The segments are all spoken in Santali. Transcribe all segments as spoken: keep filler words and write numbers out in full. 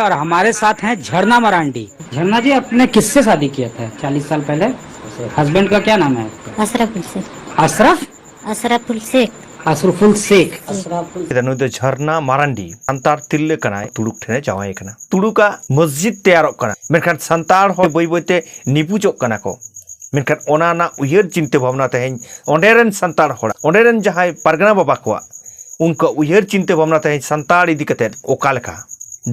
और हमारे साथ हैं झरना मरांडी। झरना जी, आपने किससे शादी किया था चालीस साल पहले? हस्बैंड का क्या नाम है आपका? अशरफुल शेख। अशरफ? अशरफुल शेख। अशरफुल शेख। ᱱᱩᱭ ᱫᱚ ᱡᱷᱟᱨᱱᱟ ᱢᱟᱨᱟᱱᱰᱤ ᱥᱟᱱᱛᱟᱲ ᱛᱤᱨᱞᱟᱹ ᱠᱟᱱᱟᱭ᱾ ᱛᱩᱲᱩᱠ ᱴᱷᱮᱱᱮ ᱡᱟᱶᱟᱭ ᱠᱟᱱᱟ᱾ ᱛᱩᱲᱩᱠᱟᱜ ᱢᱚᱥᱡᱤᱫ ᱛᱮᱭᱟᱨᱚᱜ ᱠᱟᱱᱟ, ᱢᱮᱱᱠᱷᱟᱱ ᱥᱟᱱᱛᱟᱲ ᱦᱚᱲ ᱵᱟᱹᱭ ᱵᱟᱹᱭᱛᱮ ᱱᱤᱯᱩᱡᱚᱜ ᱠᱟᱱᱟ ᱠᱚ᱾ ᱢᱮᱱᱠᱷᱟᱱ ᱚᱱᱟ ᱨᱮᱱᱟᱜ ᱩᱭᱦᱟᱹᱨ ᱪᱤᱱᱛᱟᱹ ᱵᱷᱟᱵᱽᱱᱟ ᱛᱮᱦᱮᱧ ᱚᱸᱰᱮ ᱨᱮᱱ ᱥᱟᱱᱛᱟᱲ ᱦᱚᱲ, ᱚᱸᱰᱮ ᱨᱮᱱ ᱡᱟᱦᱟᱸᱭ ᱯᱟᱨᱜᱟᱱᱟ ᱵᱟᱵᱟ ᱠᱚᱣᱟᱜ, ᱩᱱᱠᱩᱣᱟᱜ ᱩᱭᱦᱟᱹᱨ ᱪᱤᱱᱛᱟᱹ ᱵᱷᱟᱵᱽᱱᱟ ᱛᱮᱦᱮᱧ ᱥᱟᱱᱛᱟᱲ ᱤᱫᱤ ᱠᱟᱛᱮᱫ ᱚᱠᱟ ᱞᱮᱠᱟ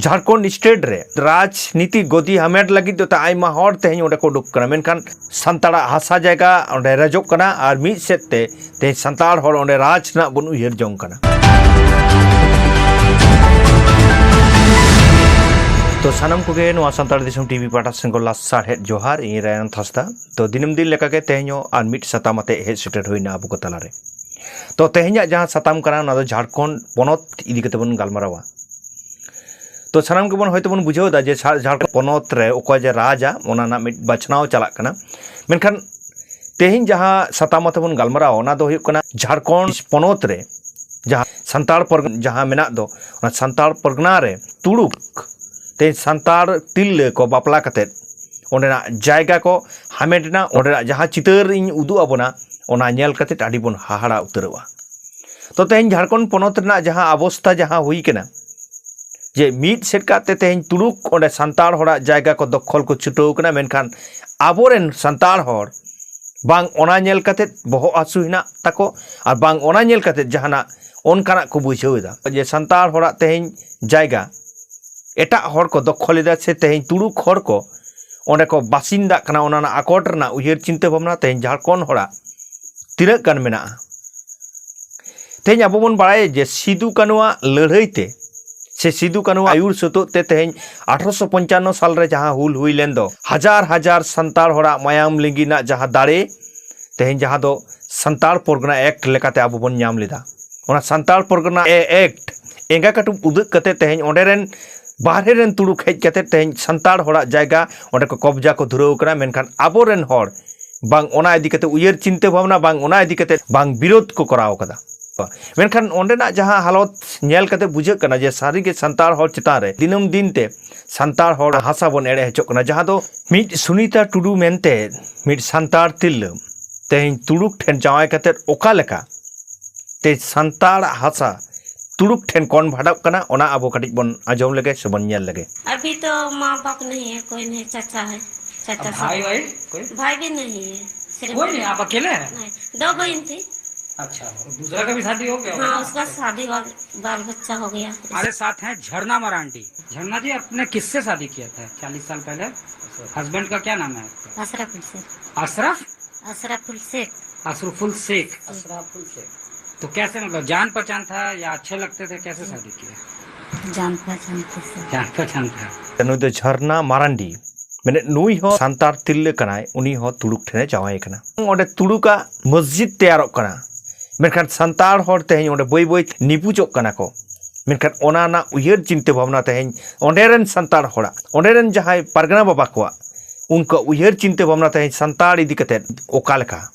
ᱡᱷᱟᱲᱠᱷᱚᱸᱰ ᱥᱴᱮᱴ ᱨᱮ ᱨᱟᱡᱽᱱᱤᱛᱤ ᱜᱚᱫᱤ ᱦᱟᱢᱮᱴ ᱞᱟᱹᱜᱤᱫ ᱫᱚ ᱛᱟ ᱟᱭᱢᱟ ᱦᱚᱲ ᱛᱮᱦᱮᱧ ᱚᱸᱰᱮ ᱠᱚ ᱩᱰᱩᱠ ᱠᱟᱱᱟ, ᱢᱮᱱᱠᱷᱟᱱ ᱥᱟᱱᱛᱟᱲᱟᱜ ᱦᱟᱥᱟ ᱡᱟᱭᱜᱟ ᱚᱸᱰᱮ ᱨᱮᱡᱚᱜ ᱠᱟᱱᱟ ᱟᱨ ᱢᱤᱫ ᱥᱮᱫ ᱛᱮ ᱛᱮᱦᱮᱧ ᱥᱟᱱᱛᱟᱲ ᱦᱚᱲ ᱚᱸᱰᱮ ᱨᱟᱡᱽ ᱨᱮᱱᱟᱜ ᱵᱚᱱ ᱩᱭᱦᱟᱹᱨ ᱡᱚᱝ ᱠᱟᱱᱟ᱾ ᱛᱚ ᱥᱟᱱᱟᱢ ᱠᱚᱜᱮ ᱱᱚᱣᱟ ᱥᱟᱱᱛᱟᱲ ᱫᱤᱥᱚᱢ ᱴᱤᱵᱷᱤ ᱯᱟᱦᱴᱟ ᱥᱮᱱ ᱠᱷᱚᱱ ᱞᱟᱥ ᱥᱟᱨᱦᱮᱫ ᱡᱚᱦᱟᱨ, ᱤᱧ ᱨᱟᱭᱟᱱ ᱦᱟᱸᱥᱫᱟ᱾ ᱛᱚ ᱫᱤᱱᱟᱹᱢ ᱫᱤᱱ ᱞᱮᱠᱟᱜᱮ ᱛᱮᱦᱮᱧ ᱦᱚᱸ ᱟᱨ ᱢᱤᱫ ᱥᱟᱛᱟᱢ ᱟᱛᱮ ᱦᱮᱡ ᱥᱮᱴᱮᱨ ᱦᱩᱭᱱᱟ ᱟᱵᱚ ᱠᱚ ᱛᱟᱞᱟᱨᱮ᱾ ᱛᱚ ᱛᱮᱦᱮᱧᱟᱜ ᱡᱟᱦᱟᱸ ᱥᱟᱛᱟᱢ ᱠᱟᱱᱟ, ᱚᱱᱟ ᱫᱚ ᱡᱷᱟᱲᱠᱷᱚᱸᱰ ᱯᱚᱱᱚᱛ ᱤᱫᱤ ᱠᱟᱛᱮ ᱵᱚᱱ ᱜᱟᱞᱢᱟᱨᱟᱣᱟ᱾ ᱛᱚ ᱥᱟᱱᱟᱢ ᱜᱮᱵᱚᱱ ᱦᱚᱭᱛᱳ ᱵᱚᱱ ᱵᱩᱡᱷᱟᱹᱣ ᱮᱫᱟ ᱡᱮ ᱡᱷᱟ- ᱡᱷᱟᱲᱠᱷᱚᱸᱰ ᱯᱚᱱᱚᱛ ᱨᱮ ᱚᱠᱚᱭ ᱡᱮ ᱨᱟᱡᱟ, ᱚᱱᱟ ᱨᱮᱱᱟᱜ ᱢᱤᱫ ᱵᱟᱪᱷᱱᱟᱣ ᱪᱟᱞᱟᱜ ᱠᱟᱱᱟ᱾ ᱢᱮᱱᱠᱷᱟᱱ ᱛᱮᱦᱮᱧ ᱡᱟᱦᱟᱸ ᱥᱟᱛᱟᱢ ᱟᱛᱮ ᱵᱚᱱ ᱜᱟᱞᱢᱟᱨᱟᱣᱟ, ᱚᱱᱟ ᱫᱚ ᱦᱩᱭᱩᱜ ᱠᱟᱱᱟ ᱡᱷᱟᱲᱠᱷᱚᱸᱰ ᱯᱚᱱᱚᱛ ᱨᱮ ᱡᱟᱦᱟᱸ ᱥᱟᱱᱛᱟᱲ ᱯᱚᱨᱜ- ᱡᱟᱦᱟᱸ ᱢᱮᱱᱟᱜ ᱫᱚ, ᱚᱱᱟ ᱥᱟᱱᱛᱟᱲ ᱯᱚᱨᱜᱟᱱᱟ ᱨᱮ ᱛᱩᱲᱩᱠ ᱛᱮᱦᱮᱧ ᱥᱟᱱᱛᱟᱲ ᱛᱤᱨᱞᱟᱹ ᱠᱚ ᱵᱟᱯᱞᱟ ᱠᱟᱛᱮᱫ ᱚᱸᱰᱮᱱᱟᱜ ᱡᱟᱭᱜᱟ ᱠᱚ ᱦᱟᱢᱮᱴ ᱮᱱᱟ᱾ ᱚᱸᱰᱮᱱᱟᱜ ᱡᱟᱦᱟᱸ ᱪᱤᱛᱟᱹᱨ ᱤᱧ ᱩᱫᱩᱜ ᱟᱵᱚᱱᱟ, ᱚᱱᱟ ᱧᱮᱞ ᱠᱟᱛᱮᱫ ᱟᱹᱰᱤ ᱵᱚᱱ ᱦᱟᱦᱟᱲᱟ ᱩᱛᱟᱹᱨᱚᱜᱼᱟ᱾ ᱛᱚ ᱛᱮᱦᱮᱧ ᱡᱷᱟᱲᱠᱷᱚᱸᱰ ᱯᱚᱱᱚᱛ ᱨᱮᱱᱟᱜ ᱡᱟᱦᱟᱸ ᱚᱵᱚᱥᱛᱟ ᱡᱟᱦᱟᱸ ᱦᱩᱭ ᱠᱟᱱᱟ, ᱡᱮ ᱢᱤᱫ ᱥᱮᱫ ᱠᱟᱛᱮ ᱛᱮᱦᱮᱧ ᱛᱩᱲᱩᱠ ᱚᱸᱰᱮ ᱥᱟᱱᱛᱟᱲ ᱦᱚᱲᱟᱜ ᱡᱟᱭᱜᱟ ᱠᱚ ᱫᱚᱠᱷᱚᱞ ᱠᱚ ᱪᱷᱩᱴᱟᱹᱣ ᱠᱟᱱᱟ, ᱢᱮᱱᱠᱷᱟᱱ ᱟᱵᱚᱨᱮᱱ ᱥᱟᱱᱛᱟᱲ ᱦᱚᱲ ᱵᱟᱝ ᱚᱱᱟ ᱧᱮᱞ ᱠᱟᱛᱮᱫ ᱵᱚᱦᱚᱜ ᱦᱟᱹᱥᱩ ᱦᱮᱱᱟᱜ ᱛᱟᱠᱚ, ᱟᱨ ᱵᱟᱝ ᱚᱱᱟ ᱧᱮᱞ ᱠᱟᱛᱮᱫ ᱡᱟᱦᱟᱱᱟᱜ ᱚᱱᱠᱟᱱᱟᱜ ᱠᱚ ᱵᱩᱡᱷᱟᱹᱣ ᱮᱫᱟ ᱡᱮ ᱥᱟᱱᱛᱟᱲ ᱦᱚᱲᱟᱜ ᱛᱮᱦᱮᱧ ᱡᱟᱭᱜᱟ ᱮᱴᱟᱜ ᱦᱚᱲ ᱠᱚ ᱫᱚᱠᱷᱚᱞ ᱮᱫᱟ ᱥᱮ ᱛᱮᱦᱮᱧ ᱛᱩᱲᱩᱠ ᱦᱚᱲ ᱠᱚ ᱚᱸᱰᱮ ᱠᱚ ᱵᱟᱥᱤᱱᱫᱟᱜ ᱠᱟᱱᱟ, ᱚᱱᱟ ᱨᱮᱱᱟᱜ ᱟᱠᱚᱴ ᱨᱮᱱᱟᱜ ᱩᱭᱦᱟᱹᱨ ᱪᱤᱱᱛᱟᱹ ᱵᱷᱟᱵᱽᱱᱟ ᱛᱮᱦᱮᱧ ᱡᱷᱟᱲᱠᱷᱚᱸᱰ ᱦᱚᱲᱟᱜ ᱛᱤᱱᱟᱹᱜ ᱜᱟᱱ ᱢᱮᱱᱟᱜᱼᱟ᱾ ᱛᱮᱦᱮᱧ ᱟᱵᱚ ᱵᱚᱱ ᱵᱟᱲᱟᱭᱟ ᱡᱮ ᱥᱤᱫᱩ ᱠᱟᱹᱱᱩᱣᱟᱜ ᱞᱟᱹᱲᱦᱟᱹᱭ ᱛᱮ ᱥᱮ ᱥᱤᱫᱩ ᱠᱟᱹᱱᱩᱣᱟᱜ ᱟᱹᱭᱩᱨ ᱥᱟᱹᱛᱟᱹᱜ ᱛᱮ ᱛᱮᱦᱮᱧ ᱟᱴᱷᱨᱚᱥᱚ ᱯᱚᱧᱪᱟᱱᱱᱚ ᱥᱟᱞ ᱨᱮ ᱡᱟᱦᱟᱸ ᱦᱩᱞ ᱦᱩᱭ ᱞᱮᱱ ᱫᱚ, ᱦᱟᱡᱟᱨ ᱦᱟᱡᱟᱨ ᱥᱟᱱᱛᱟᱲ ᱦᱚᱲᱟᱜ ᱢᱟᱭᱟᱢ ᱞᱤᱸᱜᱤ ᱨᱮᱱᱟᱜ ᱡᱟᱦᱟᱸ ᱫᱟᱲᱮ, ᱛᱮᱦᱮᱧ ᱡᱟᱦᱟᱸ ᱫᱚ ᱥᱟᱱᱛᱟᱲ ᱯᱚᱨᱜᱟᱱᱟ ᱮᱠᱴ ᱞᱮᱠᱟᱛᱮ ᱟᱵᱚ ᱵᱚᱱ ᱧᱟᱢ ᱞᱮᱫᱟ᱾ ᱚᱱᱟ ᱥᱟᱱᱛᱟᱲ ᱯᱚᱨᱜᱟᱱᱟ ᱮ- ᱮᱠᱴ ᱮᱸᱜᱟ ᱠᱟᱹᱴᱩᱵ ᱩᱫᱩᱜ ᱠᱟᱛᱮ ᱛᱮᱦᱮᱧ ᱚᱸᱰᱮ ᱨᱮᱱ ᱵᱟᱦᱨᱮ ᱨᱮᱱ ᱛᱩᱲᱩᱠ ᱦᱮᱡ ᱠᱟᱛᱮ ᱛᱮᱦᱮᱧ ᱥᱟᱱᱛᱟᱲ ᱦᱚᱲᱟᱜ ᱡᱟᱭᱜᱟ ᱚᱸᱰᱮ ᱠᱚ ᱠᱚᱵᱽᱡᱟ ᱠᱚ ᱫᱷᱩᱨᱟᱹᱣ ᱠᱟᱱᱟ, ᱢᱮᱱᱠᱷᱟᱱ ᱟᱵᱚᱨᱮᱱ ᱦᱚᱲ ᱵᱟᱝ ᱚᱱᱟ ᱤᱫᱤ ᱠᱟᱛᱮ ᱩᱭᱦᱟᱹᱨ ᱪᱤᱱᱛᱟᱹ ᱵᱷᱟᱵᱽᱱᱟ, ᱵᱟᱝ ᱚᱱᱟ ᱤᱫᱤ ᱠᱟᱛᱮ ᱵᱟᱝ ᱵᱤᱨᱳᱫᱷ ᱠᱚ ᱠᱚᱨᱟᱣ ᱠᱟᱫᱟ᱾ ᱢᱮᱱᱠᱷᱟᱱ ᱚᱸᱰᱮᱱᱟᱜ ᱡᱟᱦᱟᱸ ᱦᱟᱞᱚᱛ ᱧᱮᱞ ᱠᱟᱛᱮ ᱵᱩᱡᱷᱟᱹᱜ ᱠᱟᱱᱟ ᱡᱮ ᱥᱟᱹᱨᱤᱜᱮ ᱥᱟᱱᱛᱟᱲ ᱦᱚᱲ ᱪᱮᱛᱟᱱ ᱨᱮ ᱫᱤᱱᱟᱹᱢ ᱫᱤᱱ ᱛᱮ ᱥᱟᱱᱛᱟᱲ ᱦᱚᱲ ᱦᱟᱥᱟ ᱵᱚᱱ ᱮᱲᱮ ᱦᱚᱪᱚᱜ ᱠᱟᱱᱟ, ᱡᱟᱦᱟᱸ ᱫᱚ ᱢᱤᱫ ᱥᱩᱱᱤᱛᱟ ᱴᱩᱰᱩ ᱢᱮᱱᱛᱮ ᱢᱤᱫ ᱥᱟᱱᱛᱟᱲ ᱛᱤᱨᱞᱟᱹ ᱛᱮᱦᱮᱧ ᱛᱩᱲᱩᱠ ᱴᱷᱮᱱ ᱡᱟᱶᱟᱭ ᱠᱟᱛᱮ ᱚᱠᱟ ᱞᱮᱠᱟ ᱛᱮ ᱥᱟᱱᱛᱟᱲ ᱦᱟᱥᱟ ᱛᱩᱲᱩᱠ ᱴᱷᱮᱱ ᱠᱚᱱᱵᱷᱟᱴᱚᱜ ᱠᱟᱱᱟ, ᱚᱱᱟ ᱟᱵᱚ ᱠᱟᱹᱴᱤᱡ ᱵᱚᱱ ᱟᱸᱡᱚᱢ ᱞᱮᱜᱮ ᱥᱮ ᱵᱚᱱ ᱧᱮᱞ ᱞᱮᱜᱮ᱾ अभी तो माँ बाप नहीं है, कोई नहीं, चाचा है, चाचा अब सब। भाई वाई कोई? भाई भी नहीं है, सिर्फ कोई नहीं, आप अकेले हैं? नहीं, दो बहन थी। अच्छा, और दूसरा का भी शादी हो गया होगा हाँ, ना? उसका शादी, बाल, बाल बच्चा हो गया। हमारे साथ हैं झरना मरांडी। झरना जी, आपने किससे शादी किया था चालीस साल पहले? हस्बैंड का क्या नाम है आपका? अशरफ हुसैन। अशरफ? अशरफ हुसैन। अशरफुल शेख। अशरफुल शेख। तो कैसे, मतलब, जान पहचान था या अच्छे लगते थे, कैसे शादी किया? जान पहचान थी सर। जान पहचान था। ᱱᱩᱭ ᱫᱚ ᱡᱷᱟᱨᱱᱟ ᱢᱟᱨᱟᱱᱰᱤ, ᱢᱟᱱᱮ ᱱᱩᱭ ᱦᱚᱸ ᱥᱟᱱᱛᱟᱲ ᱛᱤᱨᱞᱟᱹ ᱠᱟᱱᱟᱭ, ᱩᱱᱤ ᱦᱚᱸ ᱛᱩᱲᱩᱠ ᱴᱷᱮᱱᱮ ᱡᱟᱶᱟᱭ ᱠᱟᱱᱟ᱾ ᱚᱸᱰᱮ ᱛᱩᱲᱩᱠᱟᱜ ᱢᱚᱥᱡᱤᱫ ᱛᱮᱭᱟᱨᱚᱜ ᱠᱟᱱᱟ, ᱢᱮᱱᱠᱷᱟᱱ ᱥᱟᱱᱛᱟᱲ ᱦᱚᱲ ᱛᱮᱦᱮᱧ ᱚᱸᱰᱮ ᱵᱟᱹᱭ ᱵᱟᱹᱭ ᱛᱮ ᱱᱤᱯᱩᱡᱚᱜ ᱠᱟᱱᱟ ᱠᱚ᱾ ᱢᱮᱱᱠᱷᱟᱱ ᱚᱱᱟ ᱨᱮᱱᱟᱜ ᱩᱭᱦᱟᱹᱨ ᱪᱤᱱᱛᱟᱹ ᱵᱷᱟᱵᱽᱱᱟ ᱛᱮᱦᱮᱧ ᱚᱸᱰᱮ ᱨᱮᱱ ᱥᱟᱱᱛᱟᱲ ᱦᱚᱲᱟᱜ, ᱚᱸᱰᱮ ᱨᱮᱱ ᱡᱟᱦᱟᱸᱭ ᱯᱟᱨᱜᱟᱱᱟ ᱵᱟᱵᱟ ᱠᱚᱣᱟᱜ, ᱩᱱᱠᱩᱣᱟᱜ ᱩᱭᱦᱟᱹᱨ ᱪᱤᱱᱛᱟᱹ ᱵᱷᱟᱵᱽᱱᱟ ᱛᱮᱦᱮᱧ ᱥᱟᱱᱛᱟᱲ ᱤᱫᱤ ᱠᱟᱛᱮᱫ ᱚᱠᱟ ᱞᱮᱠᱟ᱾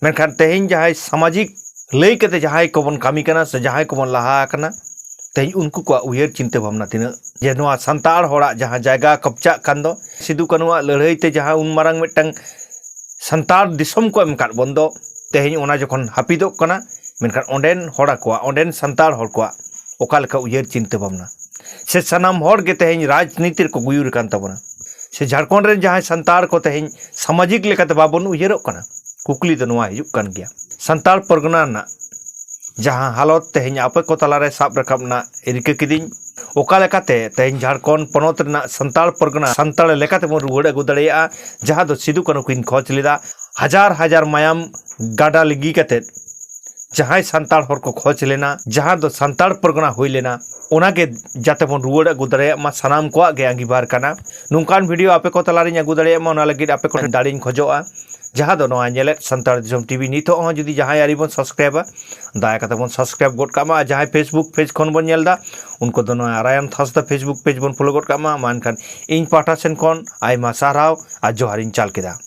ᱢᱮᱱᱠᱷᱟᱱ ᱛᱮᱦᱮᱧ ᱡᱟᱦᱟᱸᱭ ᱥᱟᱢᱟᱡᱤᱠ ᱞᱟᱹᱭ ᱠᱟᱛᱮ ᱡᱟᱦᱟᱸᱭ ᱠᱚᱵᱚᱱ ᱠᱟᱹᱢᱤ ᱠᱟᱱᱟ ᱥᱮ ᱡᱟᱦᱟᱸᱭ ᱠᱚᱵᱚᱱ ᱞᱟᱦᱟ ᱟᱠᱟᱱᱟ, ᱛᱮᱦᱮᱧ ᱩᱱᱠᱩ ᱠᱚᱣᱟᱜ ᱩᱭᱦᱟᱹᱨ ᱪᱤᱱᱛᱟᱹ ᱵᱷᱟᱵᱽᱱᱟ ᱛᱤᱱᱟᱹᱜ ᱡᱮ ᱱᱚᱣᱟ ᱥᱟᱱᱛᱟᱲ ᱦᱚᱲᱟᱜ ᱡᱟᱦᱟᱸ ᱡᱟᱭᱜᱟ ᱠᱚᱵᱽᱡᱟᱜ ᱠᱟᱱ ᱫᱚ, ᱥᱤᱫᱩ ᱠᱟᱹᱱᱩᱣᱟᱜ ᱞᱟᱹᱲᱦᱟᱹᱭ ᱛᱮ ᱡᱟᱦᱟᱸ ᱩᱱ ᱢᱟᱨᱟᱝ ᱢᱤᱫᱴᱟᱝ ᱥᱟᱱᱛᱟᱲ ᱫᱤᱥᱚᱢ ᱠᱚ ᱮᱢ ᱟᱠᱟᱫ ᱵᱚᱱ ᱫᱚ, ᱛᱮᱦᱮᱧ ᱚᱱᱟ ᱡᱚᱠᱷᱚᱱ ᱦᱟᱹᱯᱤᱫᱚᱜ ᱠᱟᱱᱟ, ᱢᱮᱱᱠᱷᱟᱱ ᱚᱸᱰᱮᱱ ᱦᱚᱲ ᱠᱚᱣᱟᱜ, ᱚᱸᱰᱮᱱ ᱥᱟᱱᱛᱟᱲ ᱦᱚᱲ ᱠᱚᱣᱟᱜ ᱚᱠᱟ ᱞᱮᱠᱟ ᱩᱭᱦᱟᱹᱨ ᱪᱤᱱᱛᱟᱹ ᱵᱷᱟᱵᱽᱱᱟ, ᱥᱮ ᱥᱟᱱᱟᱢ ᱦᱚᱲ ᱜᱮ ᱛᱮᱦᱮᱧ ᱨᱟᱡᱽᱱᱤᱛᱤ ᱨᱮᱠᱚ ᱜᱩᱭᱩᱨ ᱟᱠᱟᱱ ᱛᱟᱵᱚᱱᱟ, ᱥᱮ ᱡᱷᱟᱲᱠᱷᱚᱸᱰ ᱨᱮᱱ ᱡᱟᱦᱟᱸᱭ ᱥᱟᱱᱛᱟᱲ ᱠᱚ ᱛᱮᱦᱮᱧ ᱥᱟᱢᱟᱡᱤᱠ ᱞᱮᱠᱟᱛᱮ ᱵᱟᱵᱚᱱ ᱩᱭᱦᱟᱹᱨᱚᱜ ᱠᱟᱱᱟ, ᱠᱩᱠᱞᱤ ᱫᱚ ᱱᱚᱣᱟ ᱦᱤᱡᱩᱜ ᱠᱟᱱ ᱜᱮᱭᱟ᱾ ᱥᱟᱱᱛᱟᱲ ᱯᱚᱨᱜᱚᱱᱟ ᱨᱮᱱᱟᱜ ᱡᱟᱦᱟᱸ ᱦᱟᱞᱚᱛ ᱛᱮᱦᱮᱧ ᱟᱯᱮ ᱠᱚ ᱛᱟᱞᱟᱨᱮ ᱥᱟᱵ ᱨᱟᱠᱟᱵ ᱨᱮᱱᱟᱜ ᱨᱤᱠᱟᱹ ᱠᱤᱫᱤᱧ, ᱚᱠᱟ ᱞᱮᱠᱟᱛᱮ ᱛᱮᱦᱮᱧ ᱡᱷᱟᱲᱠᱷᱚᱸᱰ ᱯᱚᱱᱚᱛ ᱨᱮᱱᱟᱜ ᱥᱟᱱᱛᱟᱲ ᱯᱚᱨᱜᱚᱱᱟ ᱥᱟᱱᱛᱟᱲ ᱞᱮᱠᱟᱛᱮᱵᱚᱱ ᱨᱩᱣᱟᱹᱲ ᱟᱹᱜᱩ ᱫᱟᱲᱮᱭᱟᱜᱼᱟ, ᱡᱟᱦᱟᱸ ᱫᱚ ᱥᱤᱫᱩ ᱠᱟᱹᱱᱦᱩ ᱠᱤᱱ ᱠᱷᱚᱡᱽ ᱞᱮᱫᱟ, ᱦᱟᱡᱟᱨ ᱦᱟᱡᱟᱨ ᱢᱟᱭᱟᱢ ᱜᱟᱰᱟ ᱞᱤᱸᱜᱤ ᱠᱟᱛᱮᱫ ᱡᱟᱦᱟᱸᱭ ᱥᱟᱱᱛᱟᱲ ᱦᱚᱲ ᱠᱚ ᱠᱷᱚᱡᱽ ᱞᱮᱱᱟ, ᱡᱟᱦᱟᱸ ᱫᱚ ᱥᱟᱱᱛᱟᱲ ᱯᱚᱨᱜᱚᱱᱟ ᱦᱩᱭ ᱞᱮᱱᱟ, ᱚᱱᱟᱜᱮ ᱡᱟᱛᱮ ᱵᱚᱱ ᱨᱩᱣᱟᱹᱲ ᱟᱹᱜᱩ ᱫᱟᱲᱮᱭᱟᱜ ᱢᱟ, ᱥᱟᱱᱟᱢ ᱠᱚᱣᱟᱜ ᱜᱮ ᱟᱸᱜᱤᱵᱷᱟᱨ ᱠᱟᱱᱟ᱾ ᱱᱚᱝᱠᱟᱱ ᱵᱷᱤᱰᱤᱭᱳ ᱟᱯᱮ ᱠᱚ ᱛᱟᱞᱟᱨᱤᱧ ᱟᱹᱜᱩ ᱫᱟᱲᱮᱭᱟᱜ ᱢᱟ, ᱚᱱᱟ ᱞᱟᱹᱜᱤᱫ ᱟᱯᱮ ᱠᱚᱴᱷᱮᱱ ᱫᱟᱲᱮᱧ ᱠᱷᱚᱡᱚᱜᱼᱟ, ᱡᱟᱦᱟᱸ ᱫᱚ ᱱᱚᱣᱟ ᱧᱮᱞᱮᱫ ᱥᱟᱱᱛᱟᱲ ᱫᱤᱥᱚᱢ ᱴᱤᱵᱷᱤ ᱱᱤᱛᱚᱜ ᱦᱚᱸ ᱡᱩᱫᱤ ᱡᱟᱦᱟᱸᱭ ᱟᱹᱣᱨᱤ ᱵᱚᱱ ᱥᱟᱵᱥᱠᱨᱟᱭᱤᱵᱟ, ᱫᱟᱭᱟ ᱠᱟᱛᱮ ᱵᱚᱱ ᱥᱟᱵᱥᱠᱨᱟᱭᱤᱵ ᱜᱚᱫ ᱠᱟᱜ ᱢᱟ᱾ ᱟᱨ ᱡᱟᱦᱟᱸᱭ ᱯᱷᱮᱥᱵᱩᱠ ᱯᱮᱡᱽ ᱠᱷᱚᱱ ᱵᱚᱱ ᱧᱮᱞ ᱮᱫᱟ, ᱩᱱᱠᱩ ᱫᱚ ᱱᱚᱣᱟ ᱟᱨᱟᱭᱟᱱ ᱛᱷᱟᱥᱫᱟ ᱯᱷᱮᱥᱵᱩᱠ ᱯᱮᱡᱽ ᱵᱚᱱ ᱯᱷᱚᱞᱳ ᱜᱚᱫ ᱠᱟᱜ ᱢᱟ᱾ ᱢᱟ ᱮᱱᱠᱷᱟᱱ ᱤᱧ ᱯᱟᱦᱴᱟ ᱥᱮᱱ ᱠᱷᱚᱱ ᱟᱭᱢᱟ ᱥᱟᱨᱦᱟᱣ ᱟᱨ ᱡᱚᱦᱟᱨᱤᱧ ᱪᱟᱞ ᱠᱮᱫᱟ᱾